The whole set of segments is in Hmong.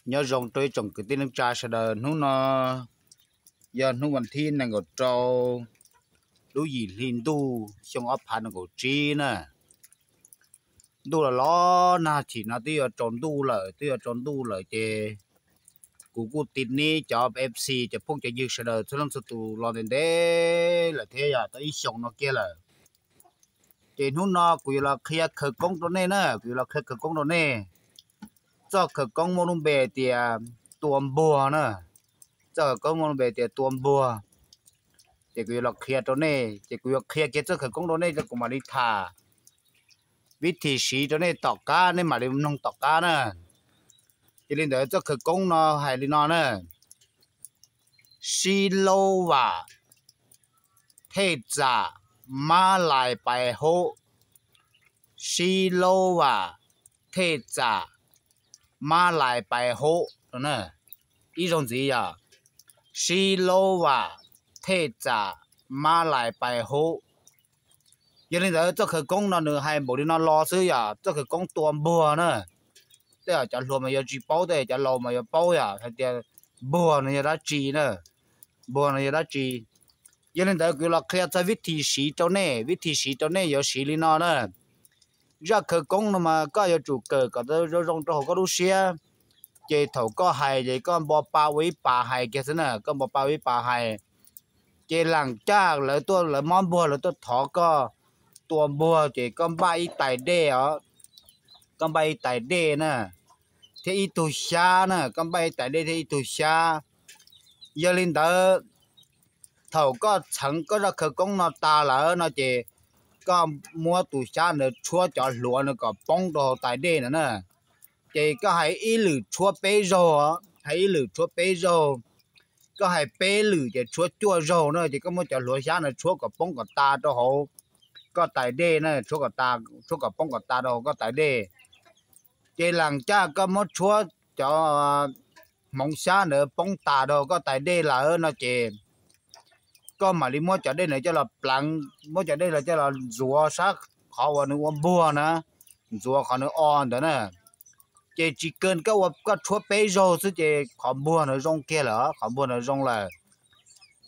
Nyob zoo rau ib tsoom kwv tij neej tsa sawv daws. Hnub no yog hnub vas thib nees nkaum rau lub yim hli ntuj xyoo ob phav nees nkaum tsib na. Ntuj los los nag, chim no twb yuav tsaus ntuj lawm, twb yuav tsaus ntuj lawm ces kuv kuj tiv nib cov F C, cov phooj cov ywg sawv daws txhua leej txhua tus los ntev ntev lawm thiab, yog tau ib xyoos no kiag lawm. Ces hnub no kuv yuav los qhia khawv koob rau nej na, kuv yuav los qhia khawv koob rau nej. Txoj khawv koob muaj lub npe tias tua npuag na. Txoj khawv koob muaj lub npe tias tua npuag. Ces kuv yuav los qhia rau nej, ces kuv yuav qhia kiag txoj khawv koob rau nej, kuv mam li tham vib thim siv rau nej tom qab, nej mam li mloog tom qab na. Ces li ntawd txoj khawv koob no hais li no na: Sib laub vam thej txam mab lais pais hub. Sib laub vam thej txam mab lais pais hub no. Ib zaug ntxiv yog: Sib laub vam thej txam mab lais pais hub. Yog li ntawd txoj khawv koob no nws hais npaum li no los xwb, yog txoj khawv koob tua npuag na. Tej cov hluas mas yuav tsis paub, tej cov laus mas yuav paub yog hais tias npuag no yog dab tsi na, npuag no yog dab tsi. Yog li ntawd kuv yuav los qhia txog vib thim siv rau nej, vib thim siv rau nej yuav siv li no na. Zaj khawv koob no mas koj yuav tsum kawm kom zoo zoo rau hauv koj lub siab. Ces thaum koj hais ces koj npo pa ua ib pas hais kiag xwb na, koj npo pa ua ib pas hais. Ces lam caj lawv tuaj, lawv mob npuag lawv tuaj thov koj tua npuag ces koj npaj ib tais dej os, koj npaj ib tais dej na, thiab ib tug xyab na, koj npaj ib tais dej thiab ib tug xyab. Yog li ntawd thaum koj txheev koj zaj khawv koob no tas lawm no ces koj muab tus xyab ntawd tshuab cov hluav no kom poob rau hauv tais dej ntawd na. Ces koj hais ib lwm tshuab peb zaug, hais ib lwm tshuab peb zaug. Koj hais peb lwm ces tshuab cuaj zaug na, ces koj muab cov hluav xyab ntawd tshuab kom poob kom tas rau hauv koj tais dej na, tshuab kom poob kom tas rau hauv koj tais dej. Ces lam caj koj muab tshuab cov hmoov xyab ntawd poob tas rau koj tais dej lawm no ces koj mam li muab cov dej ntawd coj los pleev, muab cov dej ntawd coj los ntxuav sab qhov uas nws ua npuag na, ntxuav qhov nws o ntawd na. Ces tsis kawg, koj ua, koj tshuab peb zaug xwb ces qhov npuag ntawd zoo kiag lawm, qhov npuag ntawd zoo lawm.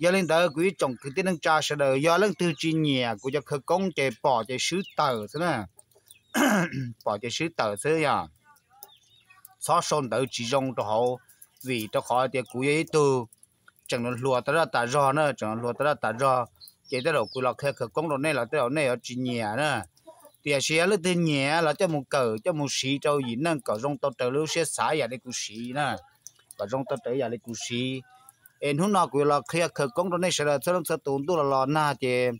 Yog li ntawd kuv ib tsoom kwv tij neej tsa sawv daws, yog leej twg tsis nyiam kuv cov khawv koob ces pom ces swb tawm xwb na, pom ces swb tawm xwb yog txhob sau ntawv tsis zoo rau hauv, vim rau qhov tias kuv yog ib tug tseem hluas tas zaj tas zog na, tseem hluas tas zaj tas zog. Ces tej zaum kuv los qhia khawv koob rau nej los tej zaum nej yuav tsis nyiam na. Tiam sis yog leej twg nyiam los coj mus kawm coj mus siv rau yim neej kom zoo tau raws lub siab xav yam li kuv siv na, kom zoo tau raws yam li kuv siv. Es hnub no kuv yuav los qhia khawv koob rau nej sawv daws txhua leej txhua tus. Ntuj los los nag ces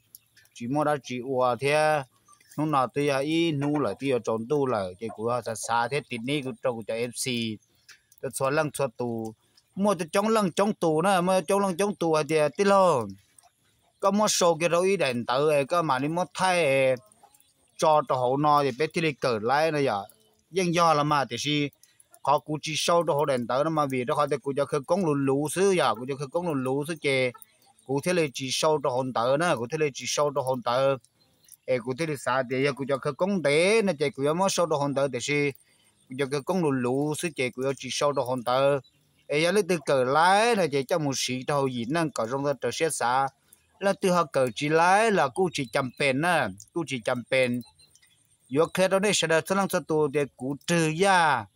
tsis muaj dab tsi ua thiab, hnub no twb yog ib hnub lawm twb yuav tsaus ntuj lawm ces kuv xav xav thiab tiv nib rau kuv cov F C txhua leej txhua tus. Muaj coob leej coob tus na, muaj coob leej coob tus hais tias tij laug, koj muab sau kiag rau ib daim ntawv es koj mam li muab thaij tso rau hauv no ces peb thiaj li kawm laib no yom. Yeej yog los mas, tiam sis qhov kuv tsis sau rau hauv daim ntawv no mas vim rau qhov tias kuv cov khawv koob luv luv xwb yom, kuv cov khawv koob luv luv xwb ces kuv thiaj li tsis sau rau hauv ntawv na, kuv thiaj li tsis sau rau hauv ntawv. Es kuv thiaj li xav tias yog kuv cov khawv koob ntev no ces kuv yuav muab sau rau hauv ntawv, tiam sis kuv cov khawv koob luv luv xwb ces kuv yuav tsis sau rau hauv ntawv. Es yog leej twg kawm laib no ces coj mus siv rau hauv yim neej kom zoo tau raws siab xav. Leej twg ho kawm tsis laib los kuj tsis cam pes na, kuj tsis cam pes. Yuav qhia rau nej sawv daws txhua leej txhua tus tias kuv rwg yaj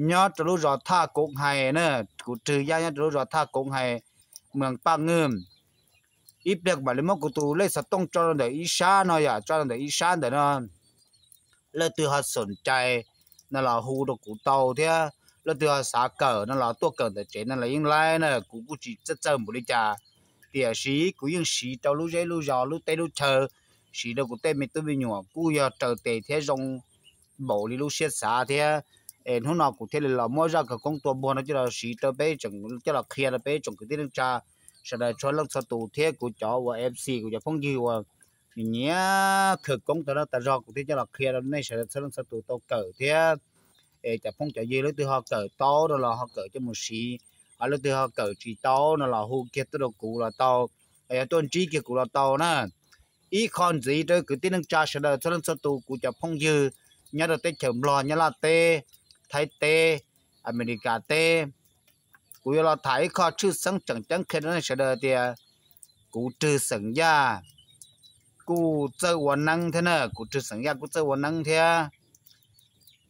nyob rau lub zos Thaj Koov Hais na, kuv rwg yaj nyob rau lub zos Thaj Koov Hais, moos Paj Nwj. Ib pliag kuv mam li muab kuv tus lej xov tooj tso rau ntawm ib sab no yom, tso rau ntawm ib sab ntawm no. Leej twg ho xoom cai no los hu rau kuv tau thiab, leej twg ho xav kawm no los tuaj kawm ntawm tsev no los yeej laib na, kuv kuj tsis txawj txawj npaum li cas. Tiam sis kuv yeej siv rau lub zej lub zos lub teb lub chaw, siv rau kuv tej me tub me nyuam kuj yog raws tes thiab zoo npaum li lub siab xav thiab. Es hnub no kuv thiaj li los muab zaj khawv koob tua npuag no coj los siv rau peb, coj los qhia rau peb tsoom kwv tij neej tsa sawv daws txhua leej txhua tus thiab kuv cov uas F C, kuv cov phooj ywg uas nyiam khawv koob tas zog tas zog, kuv thiaj coj los qhia rau nej sawv daws txhua leej txhua tus tau kawm thiab. Es cov phooj cov ywg leej twg ho kawm tau no los ho kawm coj mus siv, ho leej twg ho kawm tsis tau no los hu kiag tuaj rau kuv los tau, los yog tuaj ntsib kiag kuv los tau na. Ib qho ntxiv rau kwv tij neej tsa sawv daws txhua leej txhua tus, kuv cov phooj ywg nyob rau teb chaws Nplog, Nyab Laj teb, Thaib teb, Amelikas teb. Kuv yuav los tham ib qho tshwj xeeb tseem ceeb qhia rau nej sawv daws tias kuv Rwg xeem Yaj kuj txawj ua neeb thiab na, kuv Rwg xeem Yaj kuj txawj ua neeb thiab.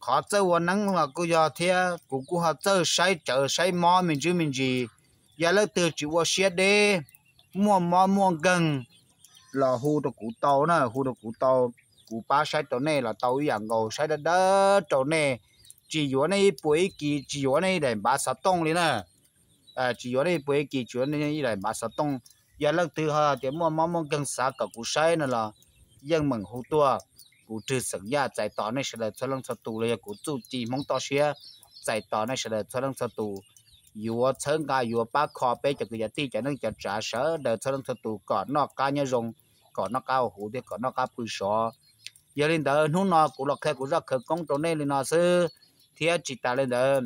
Qhov txawj ua neeb los kuj yog thiab, kuv kuj ho txawj saib tsawv saib mob me ntsis me ntsis. Yog leej twg tsis ua siab deb, muaj mob muaj nkeeg los hu rau kuv tau na, hu rau kuv tau, kuv pab saib rau nej los tau ib yam nkaus, saib dawb dawb rau nej. Tsis yuav nej ib puas ib kis, tsis yuav nej ib daim npav xov tooj li na. Tsis yuav nej ib puas ib kis, tsis yuav nej ib daim npav xov tooj. Yog leej twg ho tias muaj mob muaj nkeeg xav kom kuv saib no los yeej meem hu tuaj. Kuv Rwg xeem Yaj txais tos nej sawv daws txhua leej txhua tus, los yog kuv txuj ci Hmoob toj siab txais tos nej sawv daws txhua leej txhua tus. Yuav txhawb nqa yuav pab kho peb cov kwv cov tij cov neej cov tsav sawv daws txhua leej txhua tus kom noj qab nyob zoo, kom noj qab ua huv thiab kom noj qab pw sov. Yog li ntawd hnub no kuv los qhia kuv zaj khawv koob rau nej li no xwb, thiab tsis tas li ntawd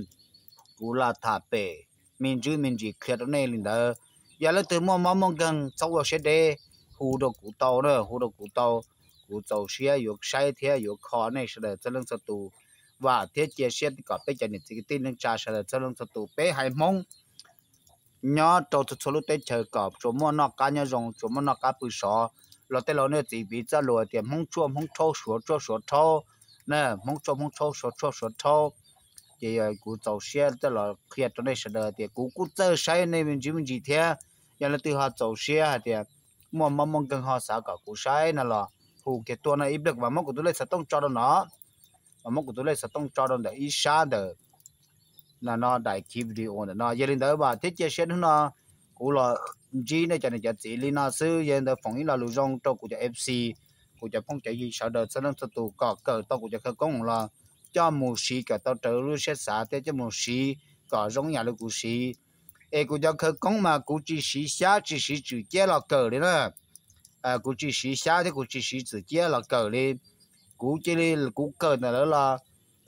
kuv los tham pem me ntsis me ntsis qhia rau nej li ntawd. Yog leej twg muaj mob muaj nkeeg txhob ua siab deb, hu rau kuv tau na, hu rau kuv tau. Kuv txaus siab yuav saib thiab yuav kho nej sawv daws txhua leej txhua tus. Vam thiab cia siab kom peb cov niam txiv kwv tij neej tsa sawv daws txhua leej txhua tus, peb haiv Hmoob nyob rau txhua txhua lub teb chaws kom tsuas muaj noj qab nyob zoo, tsuas muaj noj qab pw sov. Los tej laus nej txiv piv txoj lus tias Hmoob tshuaj Hmoob rhaub, Suav tshuaj Suav rhaub na, Hmoob tshuaj Hmoob rhaub, Suav tshuaj Suav rhaub. Ces kuv txaus siab coj los qhia rau nej sawv daws tias kuv kuj txawj saib nej me ntsis me ntsis thiab. Yog leej twg ho txaus siab hais tias muaj mob muaj nkeeg ho xav kom kuv saib no los hu kiag tuaj no, ib pliag kuv mam muab kuv tus lej xov tooj tso rau no, mam muab kuv tus lej xov tooj tso rau ntawm ib sab ntawm no no daim khiv video ntawm no. Yog li ntawd vam thiab cia siab hnub no kuv los ntsib nej cov niam cov txiv li no xwb. Yog li ntawd foom ib lo lus zoo rau kuv cov F C, kuv cov phooj cov ywg sawv daws txhua leej txhua tus kom kawm tau kuv cov khawv koob los coj mus siv kom tau raws lub siab xav thiab coj mus siv kom zoo yam li kuv siv. Es kuv cov khawv koob mas kuv tsis siv xyab tsis siv txwm ciab los kawm li na. Kuv tsis siv xyab thiab kuv tsis siv txwm ciab los kawm li. Kuv cia li, kuv kawm ntawm lawv los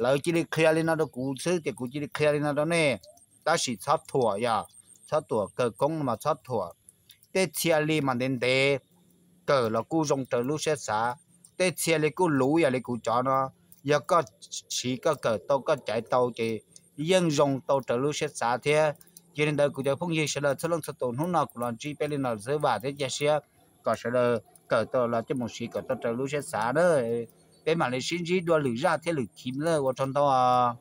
lawv cia li qhia li no rau kuv xwb ces kuv cia li qhia li no rau nej. Tab sis txhob thuam yog, txhob thuam, khawv koob mas txhob thuam. Tej txhia li mas ntev ntev, kawm los kuj zoo raws lub siab xav. Tej txhia li kuj luv yam li kuv cov no, yog koj siv koj kawm tau koj caiv tau ces yeej zoo tau raws lub siab xav thiab. Yog li ntawd kuv cov phooj ywg sawv daws txhua leej txhua tus, hnub no kuv los ntsib peb li no xwb, vam thiab cia siab kom sawv daws kawm tau los coj mus siv kom tau raws lub siab xav na. Peb mam li sib ntsib dua lwm zaj thiab lwm khiv lawm, ua tsaug ntau os.